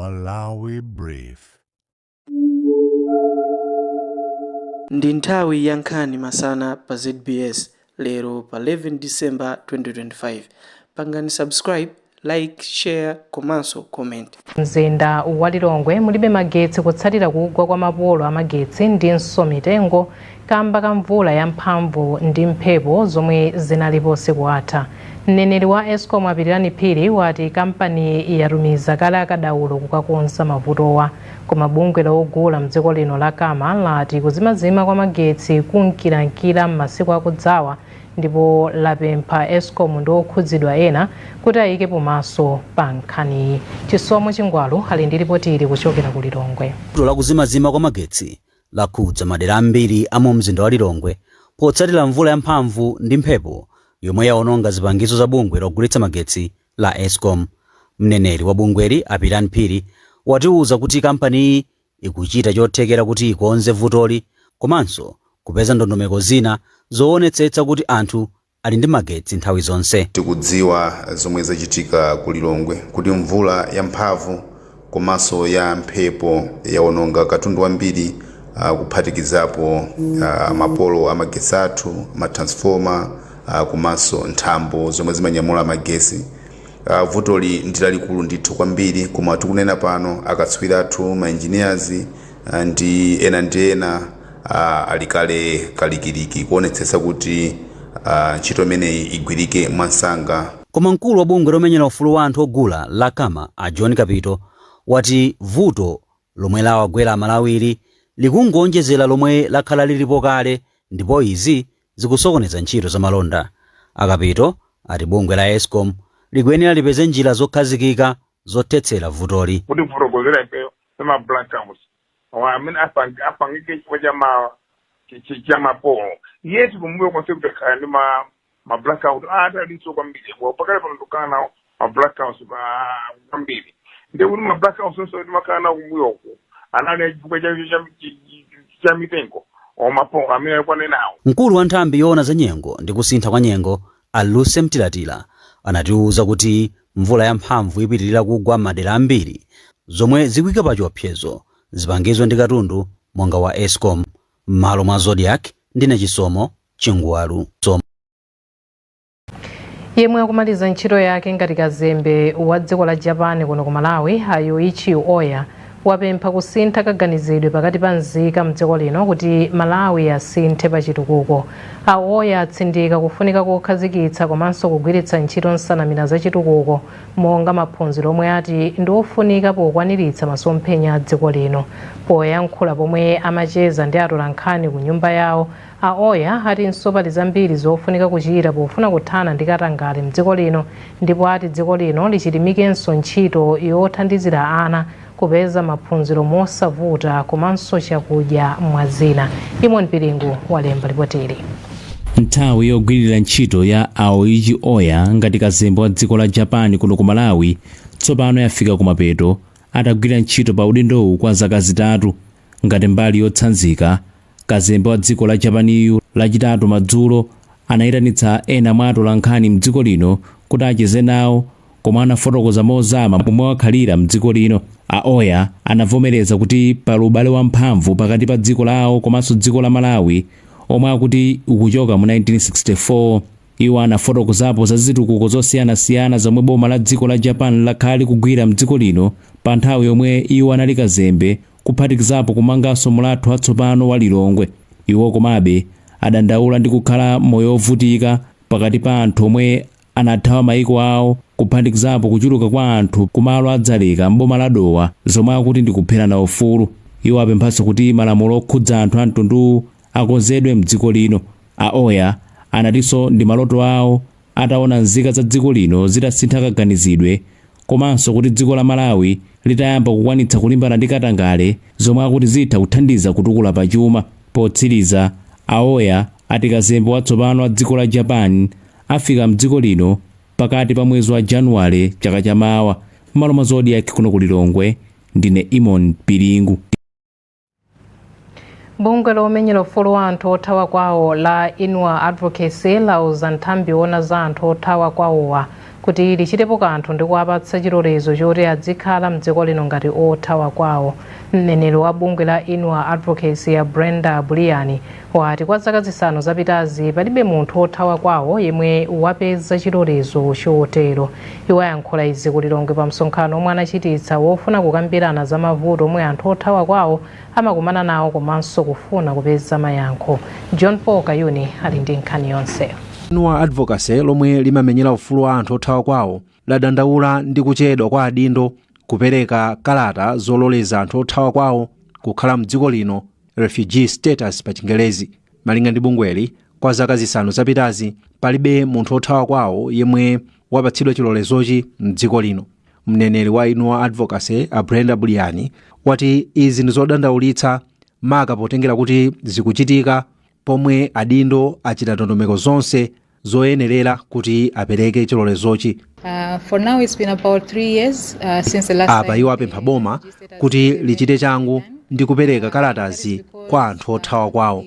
Malawi Brief. Ndi nthawi ya nkhani masana pa ZBS lero pa 11 December 2025. Pangani subscribe, like, share komanso comment. Mzinda wa Lilongwe mulibe magetsi kutsatira kugwa kwa mapolo amagetsi ndinso mitengo kamba ka mvula ya mphamvu ndi mphepo zomwe zinalipo usiku atha. Mneneri wa Escom a Pilirani Phiri wati kampani yatumiza kale akadaulo kukakonza mavutowa. Koma bungwe la ogula mdziko lino la CAMA lati kuzimazima kwa magetsi kunkirankira m'masiku akudzawa ndipo lapempha Escom ndi okhudzidwa ena kuti ayikepo maso pa nkhaniyi. Chisomo Chingwalu ali ndi ripoti ili kuchokera ku Lilongwe. Vuto la kuzimazima kwa magetsi lakhudza madera ambiri a mu mzinda wa Lilongwe potsatira mvula yamphamvu ndi mphepo yomwe yaononga zipangizo za bungwe logulitsa magetsi la Escom. Mneneri wa bungweli a Pilirani Phiri watiuza kuti kampaniyi ikuchita chothekera kuti ikonze vutoli komanso kupeza ndondomeko zina zoonetsetsa kuti anthu ali ndi magetsi nthawi zonse. Tikudziwa zomwe zachitika ku Lilongwe kuti mvula yamphamvu komanso ya mphepo yaononga katundu wambiri, kuphatikizapo mapolo amagetsi athu, matransformer, komanso nthambo zomwe zimanyamula magesi. Vutoli ndi lalikulu ndithu kwambiri, koma tikunena pano akatswiri athu, ma engineers ndi ena ndi ena, ali kale kalikiliki kuonetsetsa kuti ntchito imeneyi igwirike mwansanga. Koma mkulu wa bungwe lomenyera ufulu wa anthu ogula la CAMA a John Kapito wati vuto lomwe lawagwera Amalawili likungonjezera lomwe lakhala lilipo kale ndipo izi zikusokoneza ntchito za malonda. A Kapito ati bungwe la Escom likuyenera lipeze njira zokhazikika zothetsera vutoli. Kuti kufotokozera ifeyo za blackouts amene apangike chifukwa cha mapolo yetu, kumbuyo konse kutakhala ndi ma blackout atalinso kwambiri. Pakale pano tikukhala nawo ma blackouts kwambiri, ndi kuti ma blackouts onse timakhala nawo kumbuyoku anali chifukwa cha mitengo o mapolo amene alikuwa nawo. Mkulu wa nthambi yoona za nyengo ndi kusintha kwa nyengo a Lucy Mtilatila anatiuza kuti mvula yamphamvu ipitirira kugwa madera ambiri zomwe zikuyika pa chiopsezo zipangizo ndi katundu monga wa Escom. M'malo mwa Zodiak, ndine Chisomo Chingwalu. Yemwe akumaliza ntchito yake ngati kazembe wa dziko la Japan kuno ku Malawi, a Yuichi Oya, wapempha kusintha kaganizidwe pakati pa nzika mdziko lino kuti Malawi asinthe pa chitukuko. A Oya atsindika kufunika kokhazikitsa komanso kugwiritsa ntchito nsanamira za chitukuko monga maphunziro, omwe ati ndi ofunika pokwaniritsa masomphenya a dziko lino. Poyankhula pomwe amacheza ndi atolankhani ku nyumba yawo, a Oya atinso pali zambiri zofunika kuchita pofuna kuthana ndi katangale mdziko lino, ndipo ati dziko lino lichirimikenso ntchito yothandizira ana kupeza maphunziro mosavuta komanso chakudya, mwa zina. Imon Piringu walemba ripotili. Nthawi yogwirira ntchito ya a Yuichi Oya ngati kazembe wa dziko la Japan kuno ku Malawi tsopano yafika kumapeto, atagwira ntchito pa udindowu kwa zaka 3. Ngati mbali yotsanzika kazembe wa dziko la Japaniyu, Lachitatu madzulo anayitanitsa ena mwa atolankhani mdziko lino kuti acheze nawo, koma anafotokoza mozama momwe wakhalira mdziko lino. A Oya anavomereza kuti pali ubale wamphamvu pakati pa dziko lawo komanso dziko la Malawi omwe akuti ukuchoka mu 1964. Iwo anafotokozapo za zitukuko zosiyanasiyana zomwe boma la dziko la Japan lakhala likugwira mdziko lino pa nthawi yomwe iwo anali kazembe, kuphatikizapo kumanganso mulatho watsopano wa Lilongwe. Iwo komabe adandaula ndi kukhala moyo ovutika pakati pa anthu omwe anathawa mayiko awo, kuphatikizapo kuchuluka kwa anthu kumalo a Dzaleka m'boma la Dowa, zomwe akuti ndi kupherana ufulu. Iwo apemphanso kuti malamulo okhudza anthu a mtunduwu akonzedwe mdziko lino. A Oya anatinso ndi maloto awo ataona nzika za dziko lino zitasintha kaganizidwe komanso kuti dziko la Malawi litayamba kukwanitsa kulimbana ndi katangale, zomwe akuti zitha kuthandiza kutukula pachuma. Potsiriza, a Oya ati kazembe watsopano wa dziko la Japan afika mdziko lino pakati pa mwezi wa Januwale chaka chamawa. M'malo mwa Zodiak kuno ku Lilongwe, ndine Imon Piringu. Bungwe lomenyera ufulu wa anthu othawa kwawo la Inua Advocacy lauza nthambi yoona za anthu othawa kwawowa Kuti lichitepo kanthu ndi kuwapatsa chilolezo choti adzikhala mdziko lino ngati othawa kwawo. Mneneri wa bungwe la Inua Advocacy ya Brenda Buliyani wati kwa zaka 5 zapitazi palibe munthu othawa kwawo yemwe wapeza chilolezo chotero. Iwo ayankhula izi ku Lilongwe pa msonkhano omwe anachititsa wofuna kukambirana za mavuto omwe anthu othawa kwawo amakumana nawo komanso kufuna kupeza mayankho. John Paul Kayuni ali ndi nkhani yonse. Inua Advocacy, lomwe limamenyera ufulu wa anthu othawa kwawo, ladandaula ndi kuchedwa kwa adindo kupereka kalata zololeza anthu othawa kwawo kukhala mdziko lino, refugee status pa Chingelezi. Malinga ndi bungweli, kwa zaka 5 zapitazi palibe munthu othawa kwawo yemwe wapatsidwa chilolezochi mdziko lino. Mneneri wa Inua Advocacy a Brenda Buliyani wati izi ndi zodandaulitsa, maka potengera kuti zikuchitika pomwe adindo achita ndondomeko zonse zoyenerera kuti apereke chilolezochi. For now, it's been about 3 years since the last Apa iwo apempha boma kuti lichite changu ndi kupereka kalatazi kwa anthu othawa kwawo.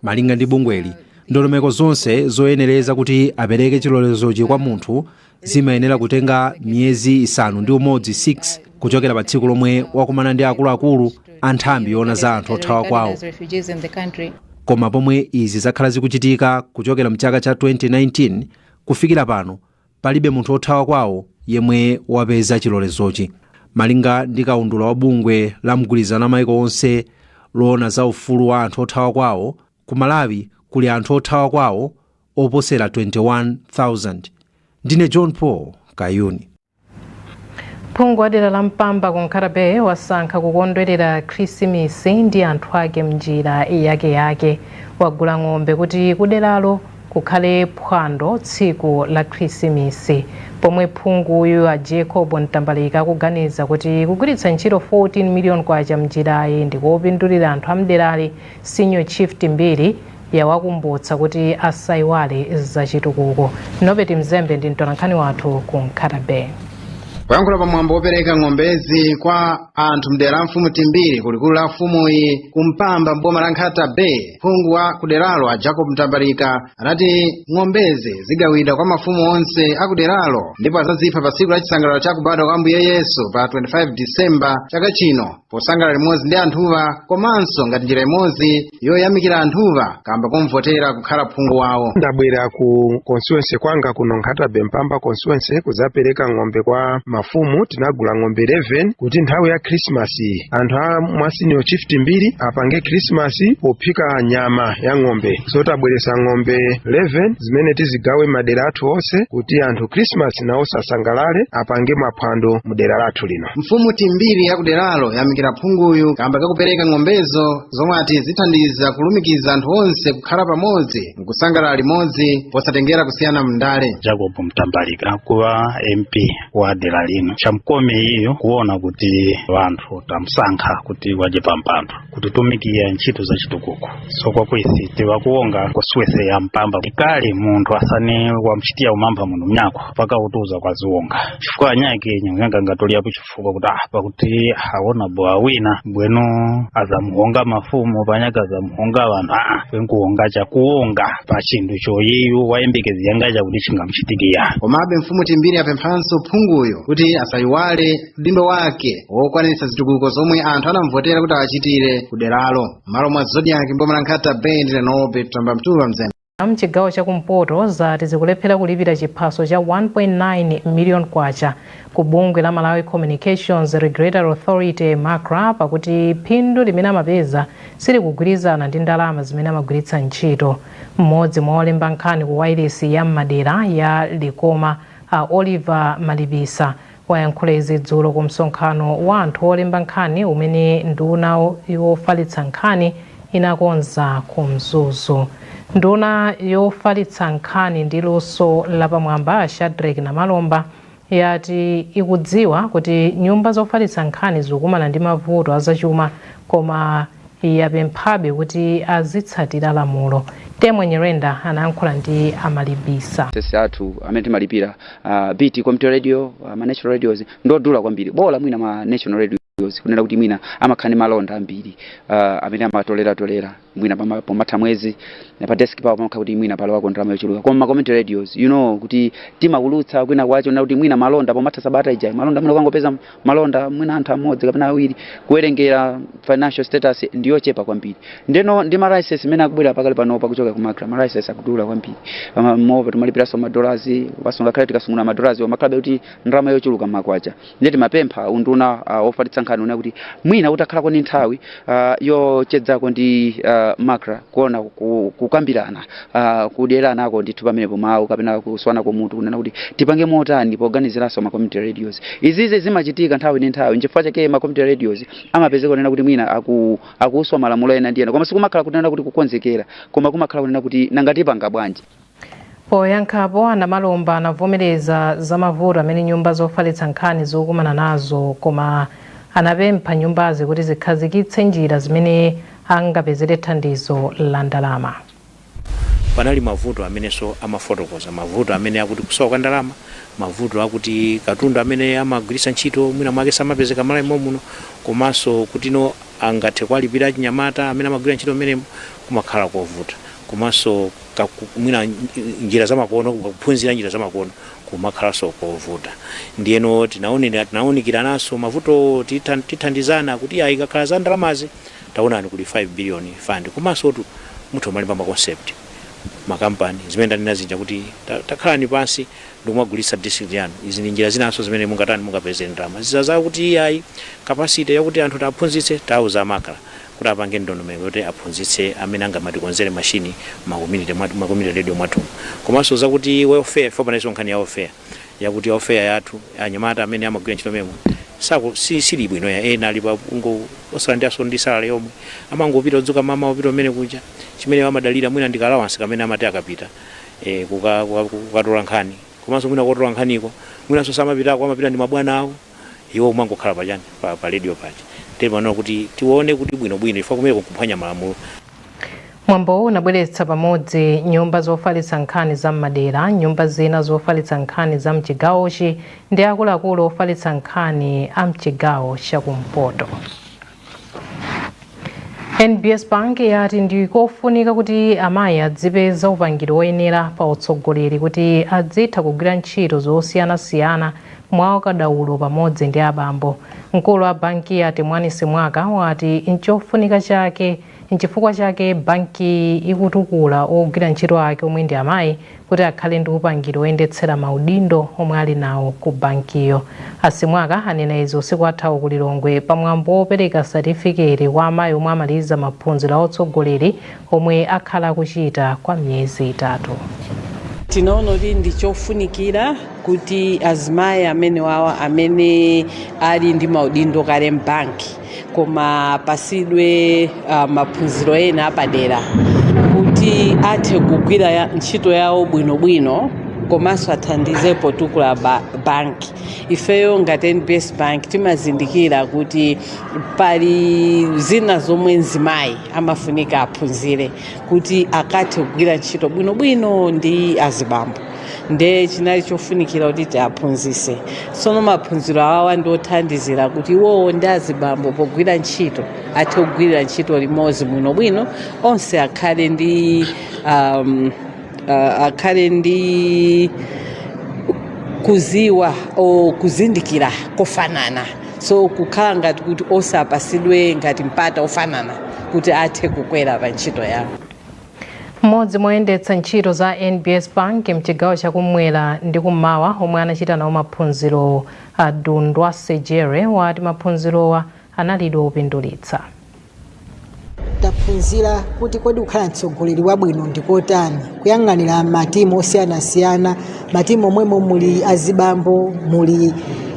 Malinga ndi bungweli, ndondomeko zonse zoyenereza kuti apereke chilolezochi kwa munthu zimayenera kutenga miyezi 6 6 kuchokera pa tsiku lomwe wakumana ndi akuluakulu a nthambi yoona za anthu othawa kwawo. As refugees in the country. Koma pomwe izi zakhala zikuchitika kuchokera mchaka cha 2019 kufikira pano, palibe munthu othawa kwawo yemwe wapeza chilolezochi. Malinga ndi kaundula wa bungwe la mgwirizano wa maiko onse loona za ufulu wa anthu othawa kwawo, ku Malawi kuli anthu othawa kwawo oposera 21,000. Ndine John Paul Kayuni. Phungu wa dera la Mpamba ku Nkhata Bay wasankha kukondwerera Khrisimisi ndi anthu ake mnjira yakeyake. Wagula ng'ombe kuti kuderalo kukhale phwando tsiku la Khrisimisi, pomwe phunguyu a Jacob Mtambalika akuganiza kuti kugwiritsa ntchito 14 million kwacha mnjirayi ndi kopindulira anthu amderali. Senior Chief Timbiri yawakumbutsa kuti asayiwale zachitukuko. Nobert Mzembe ndi mtolankhani wathu ku Nkhata Bay. Kuyankhula pamwambo wopereka ng'ombezi kwa anthu mdera la mfumu Timbiri kulikulu la mfumuyi kuMpamba mboma la Nkhata Bay, phungu wa kuderalo a Jacob Mtambalika anati ng'ombezi zigawidwa kwa mafumu onse akuderalo ndipo azazipha pa tsiku la chisangalalo cha kubadwa kwa Ambuye Yesu pa 25 Disemba chaka chino, posangalala limodzi ndi anthuwa komanso ngati njira imodzi yoyamikira anthuwa kamba komvotera kukhala phungu wawo. Ndabwera ku constituency kwanga kuno, Nkhata Bay Mpamba constituency, kudzapereka ng'ombe kwa mafumu. Tinagula ng'ombe 11 kuti nthawi ya Krismasi anthu a mwa Senior Chief Timbiri apange Krismasi pophika nyama ya ng'ombe. So tabweresa ng'ombe 11 zimene tizigawe madera athu onse kuti anthu Krismasi nawo asangalale, apange maphwando mu dera lathu lino. Mfumu Timbiri yakuderalo yamikira phunguyu kamba kakupereka ng'ombezo zomwe ati zithandiza kulumikiza anthu onse kukhala pamodzi mkusangalala limodzi posatengera kusiyana mndale. Jacob Mtambalika kuva MP wa dera lino, chamkome iyo kuona kuti vanthu tamsankha kuti waje pampando kutitumikira ntchito za chitukuko. So kwakwisi tivakuonga constituency ya Mpamba. Ikale munthu asane wamchitiya umamba munthu mnyako paka utuza kwaziwonga chifukwa anyake nyanga ngatoliyapo chifukwa kuti pakuti aona bo awina bweno azamuhonga mafumu panyaka, azamuhonga vanthu. Kwenkuhonga chakuwonga pa chinthu choyeyo wayembekezera chakuti chingamuchitikiya. Komabe mfumu Timbiri apemphanso phunguyo kuti asayiwale udindo wake wokwaniritsa zitukuko zomwe anthu anamvotera kuti awachitire kuderalo. Malo mwa Zodiak, mboma la Nkhata Bay, ndine Norbert Tamba Mtuva Mzembe. Mchigawo chakumpoto zati zikulephera kulipira chiphaso cha 1.9 million kwacha ku bungwe la Malawi Communications Regulatory Authority, MACRA, pakuti phindu limene amapeza silikugwirizana ndi ndalama zimene amagwiritsa ntchito. Mmodzi mwa olemba nkhani ku wailesi ya m'madera ya Likoma, a Oliver Malibisa, wayankhula izi dzulo ku msonkhano wa anthu olemba nkhani umene nduna yofalitsa nkhani inakonza ku Mzuzu. Nduna yofalitsa nkhani ndi luso lapamwamba Shadric Namalomba yati ikudziwa kuti nyumba zofalitsa nkhani zikukumana ndi mavuto azachuma, koma yapemphabe kuti azitsatira lamulo. Temwe Nyerenda anayankhula ndi Amalibisa. Sesi athu amene timalipira, BT community radio, ma national radios ndodula kwambiri. Bola mwina ma national radios, kunena kuti mwina amakhala ndi malonda ambiri amene amatoleratolera. Mwina pomatha mwezi pa desk pawo pamakhala kuti mwina palowako ndalama yochuluka, koma ma community radios, kuti timakulutsa kwina kwacho na kuti mwina malonda pomatha sabata ija, malonda mwina ukangopeza malonda mwina anthu amodzi kapena awiri, kuwerengera financial status ndiyochepa kwambiri. Ndeno ndi ma license imene akubwera pakali panopa kuchoka ku MACRA, ma license akudula kwambiri. Mopa timalipiranso ma dollars, paso ngakhale tikasungula ma dollars makhalabe kuti ndalama yochuluka makwacha. Ndiye timapempha unduna ofalitsa nkhani una kuti mwina utakhalako ndi nthawi yochedzako ndi MACRA, kuona kukambirana, kudyerana ndithu pamenepo mawu kapena kuswana mutu, kunena kuti tipange motani poganiziranso ma community radios. Izizi zimachitika nthawi ndi nthawi, nchifukwa chake ma community radios amapezeka kunena kuti mwina akuswa malamulo ena ndi ena, koma sikumakhala kunena kuti kukonzekera, koma kumakhala kunena kuti nanga tipanga bwanji. Poyankhapo, a Namalomba anavomereza za mavuto amene nyumba zofalitsa nkhani zikukumana nazo, koma anapempha nyumbazi kuti zikhazikitse njira zimene angapezere thandizo la ndalama. Panali mavuto amenenso amafotokoza, mavuto amene akuti kusowa kwa ndalama, mavuto akuti katundu amene amagwiritsa ntchito mwina mwake samapezeka Malawi muno, komanso kuti no angathe kuwalipira achinyamata amene amagwira ntchito mmenemo kumakhala kovuta, komanso mwina njira zamakono, kuphunzira njira zamakono kumakhalanso kovuta. Ndiyeno tinawunikirananso mavuto, tithandizana kuti ayi, ikakhala za ndalamazi, taonani kuli 5 billion fund, komanso tu muthu umalemba ma concept, makampani zimene ndanena zija kuti takhalani pansi ndikumagulitsa district yanu. Izi ndi njira zinanso zimene mungatani, mungapeze ndalama ziza zakuti ayi, capacity yakuti anthu taphunzitse, tauza a MACRA kuti apange ndondomeko yoti aphunzitse amene angamatikonzere mashini ma community radio mwathu, komanso zakuti welfare fo, panenso nkhani ya welfare, yakuti welfare yathu anyamata amene amagwira ntchito memo sako si sili bwino ya ena ali pa ungo osalandiranso ndi salary yomwe amangopita udzuka mama upita umene kuja, chimene amadalira mwina ndi allowance kamene amati akapita kukatola nkhani, komanso mwina kotola nkhaniko mwinanso samapitako, amapita ndi mabwana awo, iwo umangokhala pachani pa radio paja. Timaona kuti tione kuti bwinobwino ifa kumene kuphwanya malamulo. Mwambowu unabweretsa pamodzi nyumba zofalitsa nkhani za m'madera, nyumba zina zofalitsa nkhani za mchigawochi ndi akuluakulu ofalitsa nkhani a mchigawo chakumpoto. NBS Bank yati ndikofunika kuti amayi adzipeza upangiri woyenera pa utsogoleri kuti adzitha kugwira ntchito zosiyanasiyana mwa ukadaulo pamodzi ndi abambo. Mkulu wa banki ya Temwani Simwaka wati nchofunika chake, nchifukwa chake banki ikutukula ogwira ntchito ake omwe ndi amayi kuti akhale ndi upangiri woyendetsera maudindo omwe ali nawo ku bankiyo. A Simwaka anena izi usiku athawu ku Lilongwe pamwambo wopereka satifiketi kwa amayi omwe amaliza maphunziro a utsogoleri omwe akhala akuchita kwa miyezi 3. Tinaona kuti ndi chofunikira kuti azimayi amene wawa amene ali ndi maudindo kale mbanki koma apasidwe maphunziro ena apadera kuti athe kugwira ntchito yawo bwinobwino komanso athandize potukula banki. Ifeyo ngati NBS Bank timazindikira kuti pali zina zomwe mzimayi amafunika aphunzire kuti akathe kugwira ntchito bwinobwino ndi azibambo, nde chinali chofunikira kuti tiaphunzise. Tsono maphunziro awawa ndi othandizira kuti iwowo ndi azibambo pogwira ntchito athe kugwirira ntchito limodzi bwinobwino, onse akhale ndi kuziwa o kuzindikira kofanana, so kukhala ngati kuti osapasidwe ngati mpata ofanana kuti athe kukwera pa ntchito yawo. Mmodzi moyendetsa ntchito za NBS Bank mchigawo chakumwera ndi kummawa omwe anachita nawo maphunziro a Dundwase Jere wati maphunzirowa analidwe opindulitsa. Taphunzira kuti kodi kukhala mtsogoleri wabwino ndikotani, kuyang'anira matimu osiyanasiyana, matimu omwemo muli azibambo, muli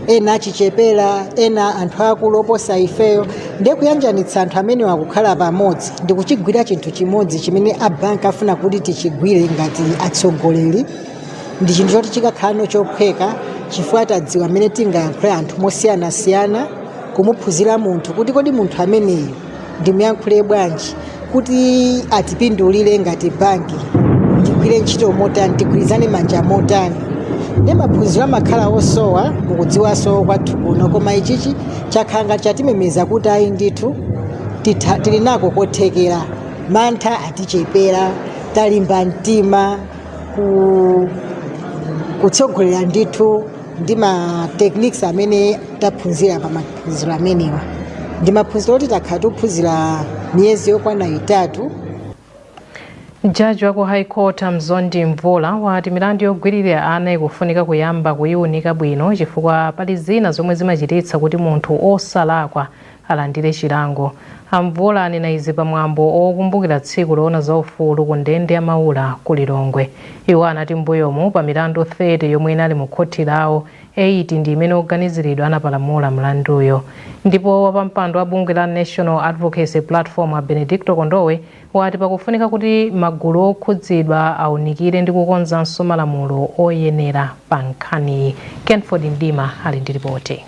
ena achichepera, ena anthu akulu oposa ifeyo, ndiye kuyanjanitsa anthu amene wakukhala pamodzi ndi kuchigwira chinthu chimodzi chimene abanki afuna kuti tichigwire ngati atsogoleri ndi chinthu choti chikakhalano chophweka, chifukwa tadziwa mmene tingayankhule anthu mosiyanasiyana, kumuphunzira munthu kuti kodi munthu ameneyu ndimuyankhule bwanji kuti atipindulire ngati banki, tigwire ntchito motani, tigwirizane manja motani. Ndi maphunziro amakhala osowa mukudziwaso kwathu kuno, koma ichichi chakhala ngati chatimemeza kuti ayi ndithu, tili nako kothekera. Mantha atichepera, talimba mtima kutsogolera ndithu ndi ma techniques amene taphunzira pa maphunziro amenewa. Ndi maphunziro oti takhala tikuphunzira miyezi yokwana 3. Jaji wa ku High Court Mzondi Mvula wati milandu yogwiririra ana ikufunika kuyamba kuyiwunika bwino, chifukwa pali zina zomwe zimachititsa kuti munthu osalakwa alandire chilango. Amvula anena izi pamwambo okumbukira tsiku loona za ufulu ku ndende ya Maula ku Lilongwe. Iwo anati mbuyomu pa milandu 30 yomwe inali mu khoti lawo, 8 ndi imene oganiziridwa anapalamula mlanduyo. Ndipo wapampando wa bungwe la National Advocacy Platform a Benedicto Kondowe wati pakufunika kuti magulu okhudzidwa awunikire ndi kukonzanso malamulo oyenera pa nkhaniyi. Kenford Mdima ali ndi ripoti.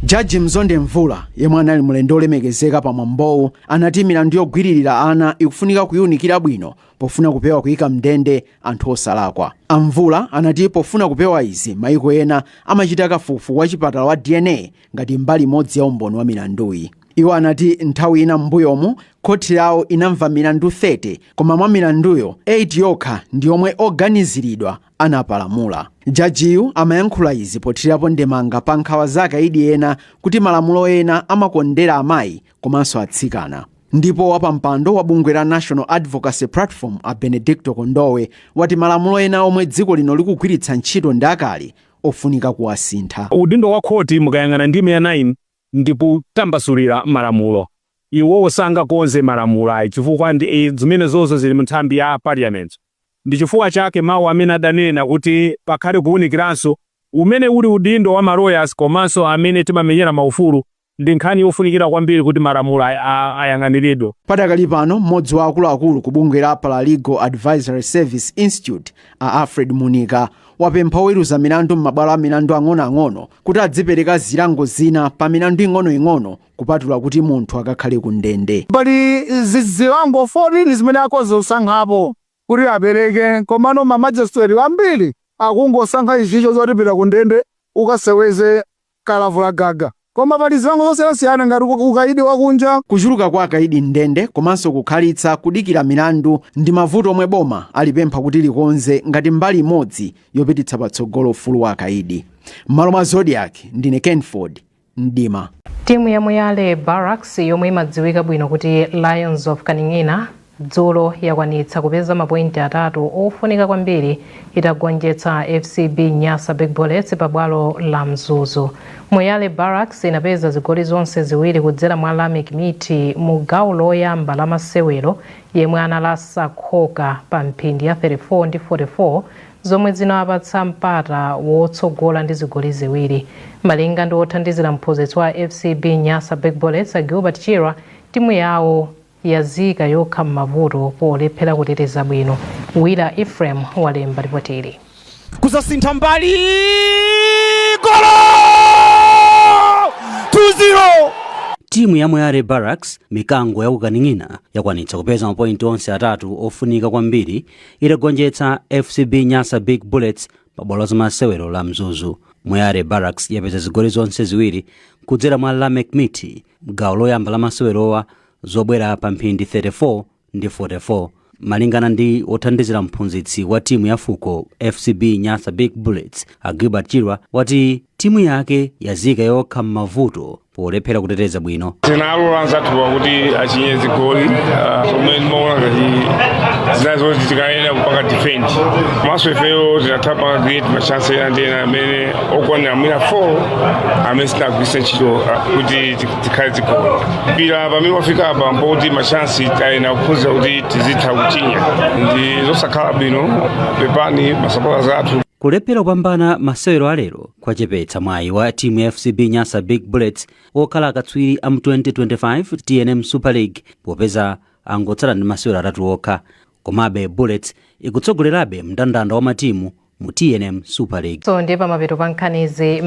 Jaji Mzonde Mvula, yemwe anali mlendo olemekezeka pa mwambowu, anati milandu yogwiririra ana ikufunika kuyiwunikira bwino pofuna kupewa kuyika mndende anthu osalakwa. Amvula anati pofuna kupewa izi, maiko ena amachita kafukufuku wa chipatala wa DNA ngati mbali imodzi ya umboni wa milanduyi. Iwo anati nthawi ina m'mbuyomu khoti lawo inamva milandu 30, koma mwa milanduyo 8 yokha ndi yomwe oganiziridwa anapalamula. Jajiyu amayankhula izi pothirapo ndemanga pa nkhawa za akaidi ena kuti malamulo ena amakondera amayi komanso atsikana. Ndipo wapampando wa bungwe la National Advocacy Platform a Benedicto Kondowe wati malamulo ena omwe dziko lino likugwiritsa ntchito ndi akale, ofunika kuwasintha. Udindo wa khoti, mukayang'ana ndime ya 9, ndikutambasulira malamulo. Iwowo sangakonze malamulo ayi, chifukwa ndi zimene zonse zili mu nthambi ya parliament. Ndi chifukwa chake mawu amene adanena kuti pakhale kuwunikiranso umene uli udindo wa ma lawyers komanso amene timamenyera maufulu, ndi nkhani yofunikira kwambiri kuti malamulo ayang'aniridwe. Padakali pano, mmodzi wa akuluakulu ku bungwe la Paralegal Advisory Service Institute a Alfred Munika wapempha oweruza milandu m'mabwalo a milandu ang'onoang'ono kuti adzipereka zilango zina pa milandu ing'onoing'ono, kupatula kuti munthu akakhale ku ndende. Pali zilango 14 zimene akhoza kusankhapo kuti apereke, komano ma magistrate ambiri akungosankha ichicho zoti pita ku ndende ukaseweze kalavula gaga, koma pali zilango zosiyanasiyana ngati ukaidi wakunja. Kuchuluka kwa akaidi ndende komanso kukhalitsa kudikira milandu ndi mavuto omwe boma alipempha kuti likonze ngati mbali imodzi yopititsa patsogolo ufulu wa akaidi. M'malo mwa Zodiak, ndine Kenford Mdima. Timu ya Moyale Barracks, yomwe imadziwika bwino kuti Lions of Kaning'ina, dzulo yakwanitsa kupeza mapointi 3 ofunika kwambiri itagonjetsa FCB Nyasa Big Bullets pabwalo la Mzuzu. Moyale Barracks inapeza zigoli zonse ziwiri kudzera mwa Lamik Miti mu gawo loyamba la masewero, yemwe analasa khoka pa mphindi ya 34 ndi 44, zomwe zinawapatsa mpata wotsogola ndi zigoli 2. Malinga ndi wothandizira mphunzitsi wa FCB Nyasa Big Bullets Gilbert Chirwa, timu yawo yazika yokha m'mavuto polephera kuteteza bwino. Wira Ephraim walemba ripoti ili. Kusasintha mbali, golo 2-0. Timu ya Moyale Barracks, mikango ya kuKaning'ina, yakwanitsa kupeza mapointi onse 3 ofunika kwambiri itagonjetsa FCB Nyasa Big Bullets pa bwalo la masewero la Mzuzu. Moyale Barracks yapeza zigoli zonse ziwiri kudzera mwa Lamek Miti gawo loyamba la masewerowa, zobwera pa mphindi 34 ndi 44. Malingana ndi wothandizira mphunzitsi wa timu ya fuko FCB Nyasa Big Bullets a Gilbert Chirwa, wati timu yake yazika yokha m'mavuto polephera kuteteza bwino. Tinalola anzathuwa kuti achinye zigoli zomwe ndimaona ngati zinali zoti tikayenera kupanga defend, komanso ifeyo tinatha panga create ma chance ena ndi ena amene okwanira mwina 4 amene sitinagwiritse ntchito kuti tikhale zigoli. Mpira pamene wafika apa mpokuti ma chance tayenera kuphunzira kuti tizitha kuchinya. Ndi zosakhala bwino, pepani masapota athu. Kulephera kupambana masewero alero kwachepetsa mwayi wa timu ya FCB Nyasa Big Bullets wokhala akatswiri a mu 2025 TNM Super League, popeza angotsala ndi masewero 3 okha. Komabe Bullets ikutsogolerabe mndandanda wa matimu mu TNM Super League. So ndiye pamapeto pa nkhanizi.